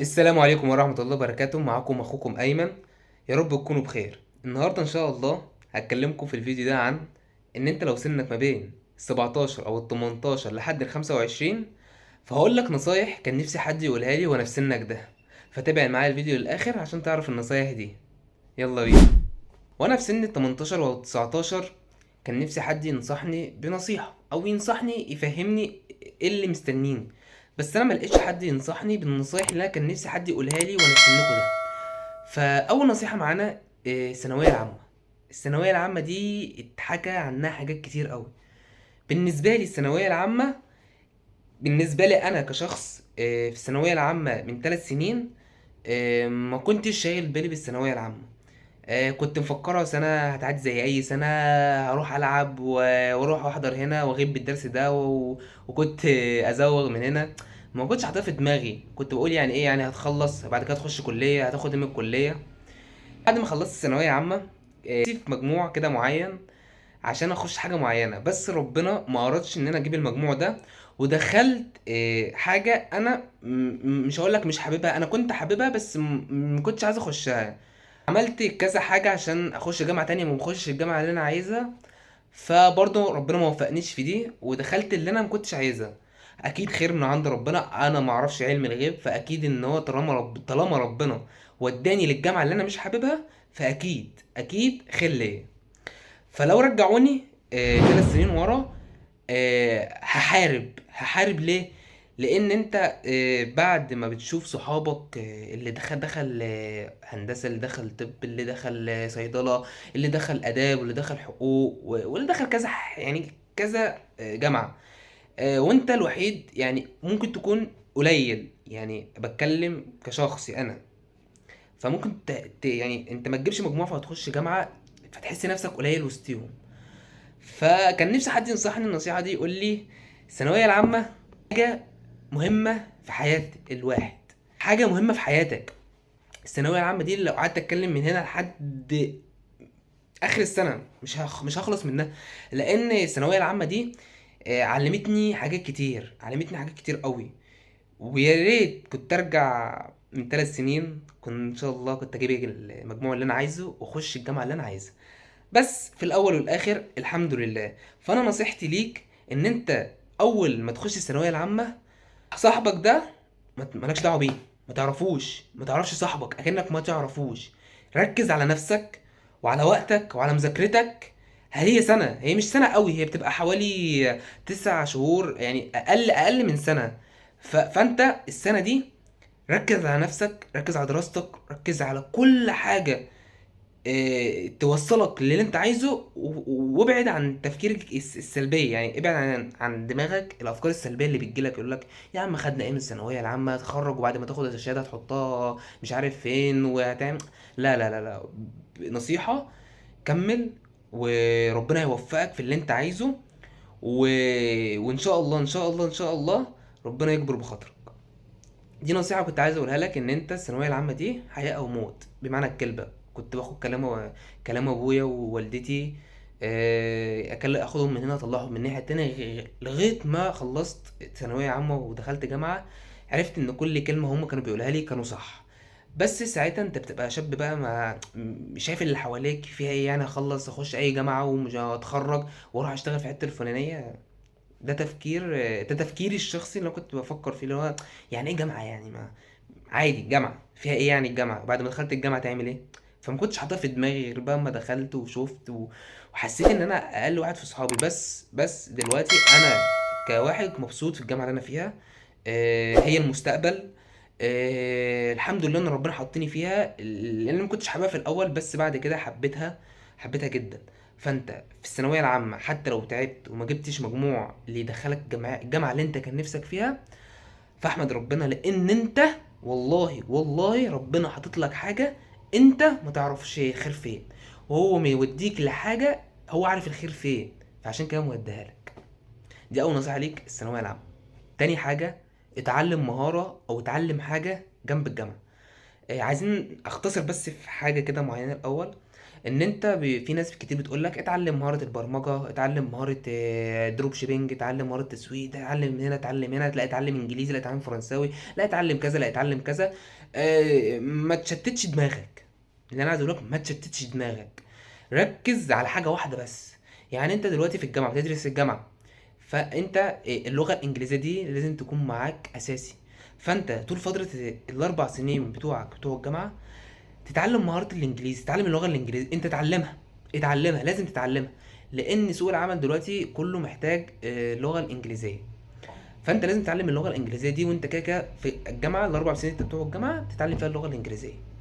السلام عليكم ورحمة الله وبركاته. معكم أخوكم أيمن، يا رب تكونوا بخير. النهاردة إن شاء الله هتكلمكم في الفيديو ده عن إن أنت لو سنك ما بين 17 أو 18 لحد 25، فهقول لك نصايح كان نفسي حد يقولها لي وأنا في سنك ده، فتابع معايا الفيديو للآخر عشان تعرف النصايح دي. يلا بينا. وأنا في سن 18 أو 19 كان نفسي حد ينصحني بنصيحة أو ينصحني يفهمني إيه اللي مستنيني، بس انا ما لقيتش حد ينصحني بالنصايح اللي انا كان نفسي حد يقولها لي وانا في سنكم ده. فاول نصيحة معانا الثانوية العامة. الثانوية العامة دي اتحكى عنها حاجات كتير قوي. بالنسبة لي الثانوية العامة، بالنسبة لي انا كشخص في الثانوية العامة من 3 سنين، ما كنتش شايل بالي بالثانويه العامة. كنت مفكرة سنة هتعدي زي أي سنة، هروح ألعب وأروح أحضر هنا وأغيب بالدرس ده وكنت أزوغ من هنا. ما كنتش حاططها في دماغي، كنت بقول يعني إيه يعني هتخلص بعد كده تخش كلية، هتاخد إيه من الكلية. بعد ما خلصت الثانوية عامة في مجموع كده معين عشان أخش حاجة معينة، بس ربنا ما أردش إن أنا أجيب المجموع ده، ودخلت حاجة أنا مش هقولك مش حاببها، أنا كنت حاببها بس ما كنتش عايز أخشها. عملت كذا حاجة عشان أخش جامعة تانية ما بخشش الجامعة اللي أنا عايزها، فبرضه ربنا ما وفقنيش في دي ودخلت اللي أنا ما كنتش عايزها. أكيد خير من عند ربنا، أنا ما أعرفش علم الغيب، فأكيد إن هو طالما ربنا وداني للجامعة اللي أنا مش حاببها فأكيد أكيد خير ليا. فلو رجعوني 3 سنين ورا، هحارب ليه؟ لان انت بعد ما بتشوف صحابك اللي دخل هندسة، اللي دخل طب، اللي دخل صيدلة، اللي دخل اداب، واللي دخل حقوق، واللي دخل كذا يعني كذا جامعة، وانت الوحيد يعني ممكن تكون قليل، يعني بتكلم كشخصي انا، فممكن يعني انت ما تجيبش مجموعة فهتخش جامعة فتحس نفسك قليل وسطيهم. فكان نفسي حد ينصحني النصيحة دي، يقول لي الثانوية العامة حاجة مهمة في حياة الواحد، حاجة مهمة في حياتك. الثانوية العامة دي لو قعدت اتكلم من هنا لحد آخر السنة مش هخلص منها، لأن الثانوية العامة دي علمتني حاجات كتير، علمتني حاجات كتير قوي. ويا ريت كنت ارجع من 3 سنين، كنت ان شاء الله كنت اجيب المجموع اللي انا عايزه واخش الجامعة اللي انا عايزها. بس في الاول والاخر الحمد لله. فانا نصيحتي ليك ان انت اول ما تخش الثانوية العامة، صاحبك ده مالكش دعوه بيه، ما تعرفوش، ما تعرفش صاحبك، اكنك ما تعرفوش. ركز على نفسك وعلى وقتك وعلى مذاكرتك. هي سنة، هي مش سنة قوي، هي بتبقى حوالي 9 شهور، يعني اقل من سنة. فانت السنة دي ركز على نفسك، ركز على دراستك، ركز على كل حاجة توصلك للي انت عايزه، وابعد عن تفكيرك السلبية، يعني ابعد عن دماغك الافكار السلبية اللي بتجيلك، يقولك يا عم خدنا ايه من الثانوية العامة، تخرج وبعد ما تاخد الشهادة هتحطها مش عارف فين وهتعمل. لا لا لا لا، نصيحة كمل وربنا يوفقك في اللي انت عايزه، وان شاء الله ان شاء الله ان شاء الله ربنا يكبر بخاطرك. دي نصيحة كنت عايز اقولها لك، ان انت الثانوية العامة دي حياة او موت بمعنى الكلمة. كنت باخد كلام ابويا ووالدتي، اخدهم من هنا اطلعهم من الناحية التانية، لغاية ما خلصت ثانوية عامة ودخلت جامعة، عرفت ان كل كلمة هم كانوا بيقولها لي كانوا صح. بس ساعتها انت بتبقى شاب بقى، ما مش شايف اللي حواليك فيها ايه، يعني اخلص اخش اي جامعة ومش هتخرج واروح اشتغل في الحتة الفلانية. ده تفكيري الشخصي اللي انا كنت بفكر فيه، اللي هو يعني ايه جامعة، يعني ما عادي الجامعة فيها ايه، يعني الجامعة وبعد ما دخلت الجامعة تعمل ايه. فما كنتش حاططها في دماغي غير بقى اما دخلت وشفت وحسيت ان انا اقل واحد في صحابي. بس دلوقتي انا كواحد مبسوط في الجامعة اللي انا فيها، هي المستقبل، الحمد لله ان ربنا حطني فيها، لان ما كنتش حاببها في الاول، بس بعد كده حبيتها، حبيتها جدا. فانت في الثانوية العامة حتى لو تعبت وما جبتش مجموع اللي يدخلك الجامعة اللي انت كان نفسك فيها، فاحمد ربنا، لان انت والله والله ربنا حاطط لك حاجة انت ما تعرفش الخير فين، وهو ما يوديك لحاجة هو عارف الخير فين، فعشان كده موديها لك. دي اول نصيحة ليك، الثانوية العامة. تاني حاجة، اتعلم مهارة او اتعلم حاجة جنب الجامعة. عايزين اختصر بس في حاجة كده معينة الاول. ان انت في ناس كتير بتقول لك اتعلم مهارة البرمجة، اتعلم مهارة drop shipping، اتعلم مهارة تسويق، اتعلم هنا اتعلم هنا، لا اتعلم انجليزي، لا اتعلم فرنساوي، لا اتعلم كذا، لا اتعلم كذا. ما تشتتش دماغك. اللي انا عايز اقول لك ما تشتتش دماغك، ركز على حاجة واحدة بس. يعني انت دلوقتي في الجامعة بتدرس الجامعة، فانت اللغة الانجليزية دي لازم تكون معاك اساسي. فانت طول فترة الاربع سنين بتوعك بتوع الجامعة تتعلم مهارة الانجليزي، تتعلم اللغة الانجليزية، انت تتعلمها، اتعلمها، لازم تتعلمها، لان سوق العمل دلوقتي كله محتاج اللغة الانجليزية. فانت لازم تتعلم اللغة الانجليزية دي وانت كده كده في الجامعة، الاربع سنين بتوع الجامعة تتعلم فيها اللغة الانجليزية.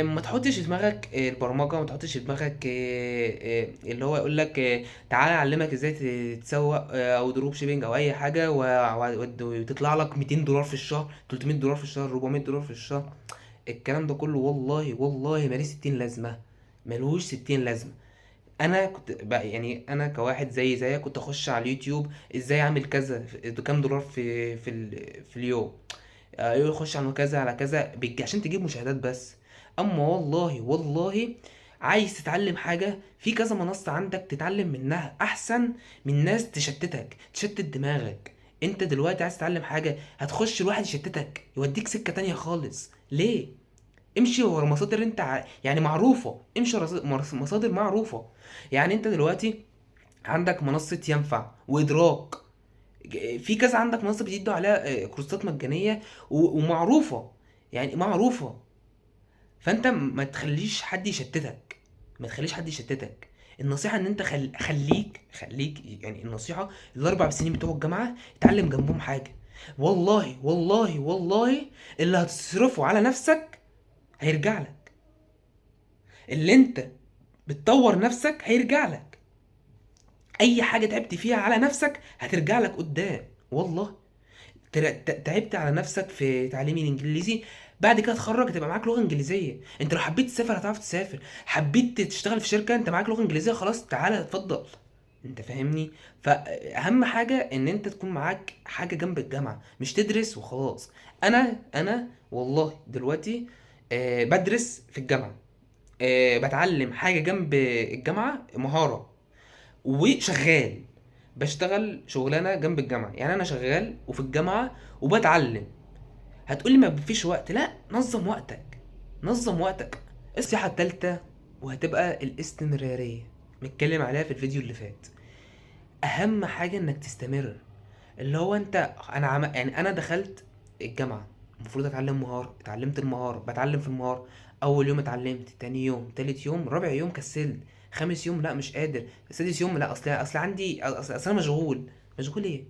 ما تحطش في دماغك البرمجة، ما تحطش في دماغك اللي هو يقول لك تعالى اعلمك ازاي تسوق او drop shipping او اي حاجة وتطلع لك $200 في الشهر، $300 في الشهر، $400 في الشهر. الكلام ده كله والله والله ماليش 60 لازمه، ملوش 60 لازمه. انا كنت بقى يعني انا كواحد زي زيك كنت اخش على اليوتيوب ازاي اعمل كذا كام دولار في اليوم، يخش على كذا على كذا عشان تجيب مشاهدات بس. اما والله والله عايز تتعلم حاجة في كذا منصة عندك تتعلم منها احسن من ناس تشتتك، تشتت دماغك. انت دلوقتي عايز تتعلم حاجة هتخش الواحد يشتتك يوديك سكة تانية خالص، ليه؟ امشي ورا مصادر انت يعني معروفة، امشي ورا مصادر معروفة. يعني انت دلوقتي عندك منصة ينفع وادراك، في كذا، عندك منصة بيدوا عليها كورسات مجانية ومعروفة، يعني معروفة. فانت ما تخليش حد يشتتك، ما تخليش حد يشتتك. النصيحة ان انت خليك، خليك يعني النصيحة الاربع سنين بتوع الجامعة اتعلم جنبهم حاجة، والله والله والله اللي هتصرفه على نفسك هيرجع لك، اللي انت بتطور نفسك هيرجع لك، اي حاجة تعبت فيها على نفسك هترجع لك قدام. والله تعبت على نفسك في تعليم الانجليزي، بعد كده تخرج تبقى معاك لغة انجليزية، انت لو حبيت تسافر هتعرف تسافر، حبيت تشتغل في شركة انت معاك لغة انجليزية، خلاص تعالى اتفضل، انت فاهمني؟ فاهم حاجة ان انت تكون معاك حاجة جنب الجامعة، مش تدرس وخلاص. انا والله دلوقتي بدرس في الجامعة، بتعلم حاجة جنب الجامعة، مهارة، وشغال، بشتغل شغلانة جنب الجامعة، يعني انا شغال وفي الجامعة وبتعلم. هتقولي ما فيش وقت، لا نظم وقتك، نظم وقتك. النصيحة التالتة وهتبقى الاستمرارية، نتكلم عليها في الفيديو اللي فات. اهم حاجة انك تستمر، اللي هو انت انا عم... يعني انا دخلت الجامعة المفروض اتعلم مهارة، اتعلمت المهارة، بتعلم في المهارة، اول يوم اتعلمت، تاني يوم، تالت يوم، رابع يوم كسلت، خامس يوم لا مش قادر، سادس يوم لا اصل عندي اصل انا مشغول. مشغول ايه؟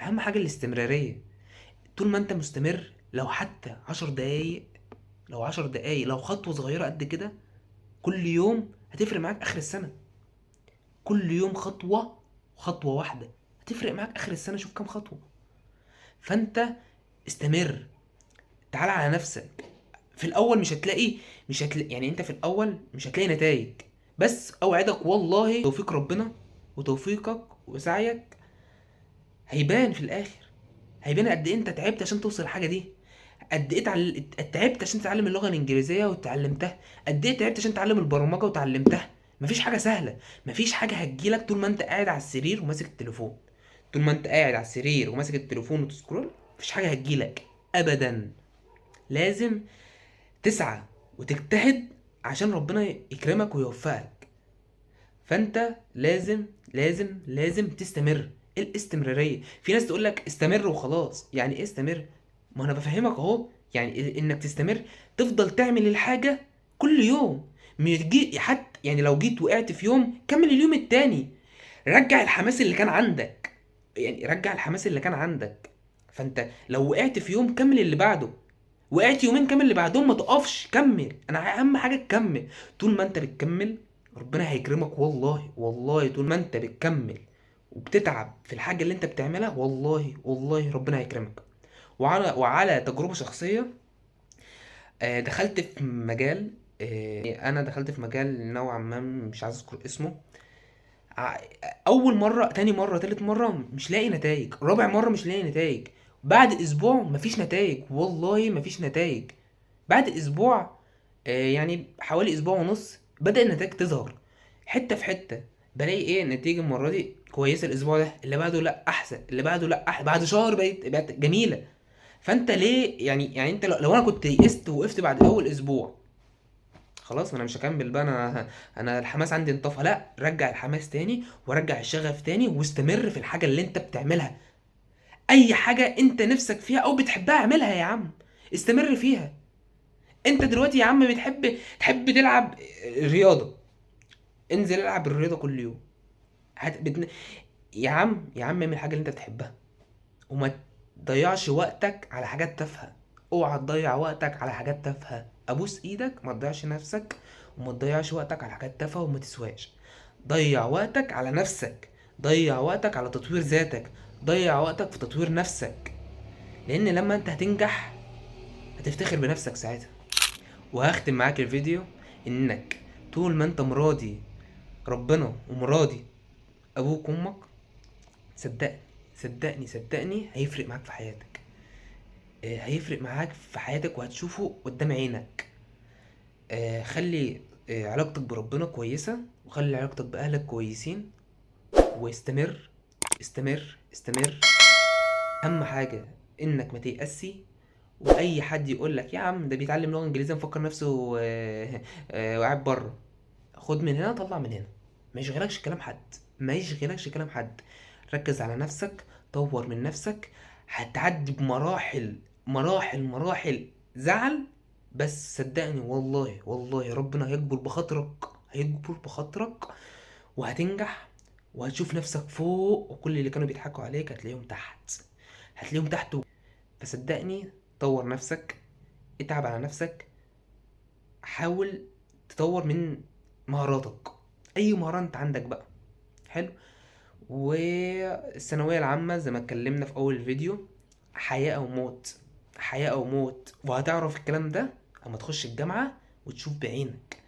اهم حاجة الاستمرارية، طول ما انت مستمر لو حتى 10 دقايق، لو 10 دقايق، لو خطوة صغيرة قد كده كل يوم هتفرق معاك اخر السنة. كل يوم خطوة، خطوة واحدة هتفرق معاك اخر السنة، شوف كام خطوة. فانت استمر، تعال على نفسك. في الاول مش هتلاقي، مش هتلاقي، يعني انت في الاول مش هتلاقي نتائج، بس اوعدك والله توفيق ربنا وتوفيقك وسعيك هيبان في الاخر، هيبان قد ايه انت تعبت عشان توصل الحاجة دي، قد ايه تعبت عشان تتعلم اللغة الانجليزية وتعلمتها، قد ايه تعبت عشان تتعلم البرمجة وتعلمتها. مفيش حاجة سهلة، مفيش حاجة هتجيلك طول ما انت قاعد على السرير وماسك التليفون، طول ما انت قاعد على السرير وماسك التليفون وتسكرول مفيش حاجة هتجيلك ابدا. لازم تسعى وتجتهد عشان ربنا يكرمك ويوفقك. فانت لازم لازم لازم تستمر. الاستمرارية، في ناس تقول لك استمر وخلاص، يعني ايه استمر؟ ما انا بفهمك اهو، يعني انك تستمر تفضل تعمل الحاجة كل يوم، مش تجي حتى يعني لو جيت وقعت في يوم كمل اليوم التاني، رجع الحماس اللي كان عندك، يعني رجع الحماس اللي كان عندك. فانت لو وقعت في يوم كمل اللي بعده، وقعت يومين كمل اللي بعدهم، ما تقفش، كمل. انا اهم حاجة تكمل. طول ما انت بتكمل ربنا هيكرمك والله والله. طول ما انت بتكمل وبتتعب في الحاجة اللي انت بتعملها والله والله ربنا هيكرمك. وعلى تجربه شخصية، دخلت في مجال، انا دخلت في مجال نوعا ما مش عايز اذكر اسمه. اول مرة، تاني مرة، تالت مرة مش لاقي نتائج، رابع مرة مش لاقي نتائج، بعد اسبوع مفيش نتائج، والله مفيش نتائج. بعد اسبوع، يعني حوالي اسبوع ونص، بدأ النتائج تظهر حتة في حتة. بلاقي ايه النتيجة المرة دي كويسة، الاسبوع ده اللي بعده لا احسن، اللي بعده لا احسن، بعد شهر بقت جميلة. فانت ليه يعني انت لو انا كنت يئست ووقفت بعد اول اسبوع خلاص انا مش هكمل بقى، انا الحماس عندي انطفى. لا، رجع الحماس تاني ورجع الشغف تاني واستمر في الحاجة اللي انت بتعملها. اي حاجة انت نفسك فيها او بتحبها اعملها يا عم، استمر فيها. انت دلوقتي يا عم بتحب تحب تلعب رياضة، انزل العب الرياضة كل يوم. يا عم، يا عم اعمل الحاجة اللي انت بتحبها وما تضيعش وقتك على حاجات تافهة. اوعى تضيع وقتك على حاجات تافهة، ابوس ايدك ما تضيعش نفسك وما تضيعش وقتك على حاجات تافهة وما تسواش. ضيع وقتك على نفسك، ضيع وقتك على تطوير ذاتك، ضيع وقتك في تطوير نفسك، لان لما انت هتنجح هتفتخر بنفسك ساعتها. وهختم معاك الفيديو انك طول ما انت مراضي ربنا ومراضي ابوك وامك، صدقني صدقني صدقني هيفرق معاك في حياتك. هيفرق معاك في حياتك وهتشوفه قدام عينك. خلي علاقتك بربنا كويسة، وخلي علاقتك بأهلك كويسين، واستمر استمر استمر. أهم حاجة إنك ما تيأسي، وأي حد يقول لك يا عم ده بيتعلم لغة إنجليزية مفكر نفسه، وقاعد بره، خد من هنا طلع من هنا، ما يشغلكش كلام حد، ما يشغلكش كلام حد. ركز على نفسك، طور من نفسك، هتعدي بمراحل مراحل مراحل زعل، بس صدقني والله والله ربنا هيكبر بخاطرك، هيكبر بخاطرك، وهتنجح وهتشوف نفسك فوق، وكل اللي كانوا بيضحكوا عليك هتلاقيهم تحت، هتلاقيهم تحت. فصدقني طور نفسك، اتعب على نفسك، حاول تطور من مهاراتك، اي مهارة انت عندك بقى. حلو. والثانوية العامة زي ما اتكلمنا في اول فيديو، حياة او موت، حياة او موت، وهتعرف الكلام ده اما تخش الجامعة وتشوف بعينك.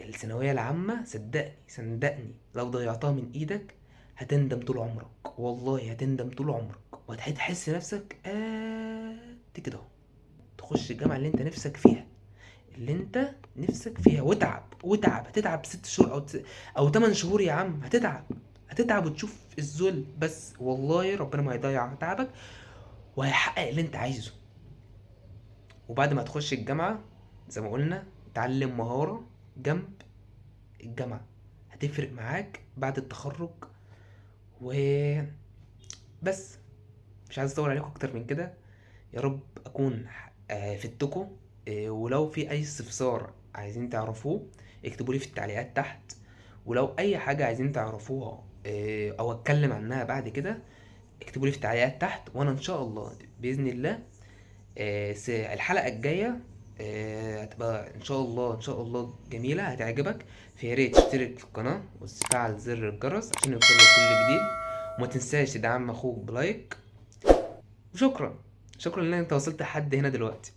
الثانوية العامة صدقني صدقني لو ضيعتها من ايدك هتندم طول عمرك، والله هتندم طول عمرك، وهتحس نفسك قد كده اهو. تخش الجامعة اللي انت نفسك فيها، اللي انت نفسك فيها، واتعب واتعب، هتتعب 6 شهور او 8 شهور يا عم، هتتعب هتتعب وتشوف الذل، بس والله ربنا ما هيضيع تعبك وهيحقق اللي انت عايزه. وبعد ما تخش الجامعة زي ما قلنا اتعلم مهارة جنب الجامعة هتفرق معاك بعد التخرج. وبس، مش عايز اطول عليكم اكتر من كده، يا رب اكون فدتكم. ولو في اي استفسار عايزين تعرفوه اكتبوا لي في التعليقات تحت، ولو اي حاجة عايزين تعرفوها، او اتكلم عنها بعد كده اكتبوا لي في التعليقات تحت، وانا ان شاء الله باذن الله، الحلقة الجاية، هتبقى ان شاء الله، ان شاء الله جميلة هتعجبك. فيا ريت تشترك في القناة وتفعل زر الجرس عشان يوصلك كل جديد، وما تنساش تدعم اخوك بلايك. وشكرا، شكرا ان انت وصلت لحد هنا دلوقتي.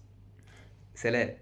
سلام.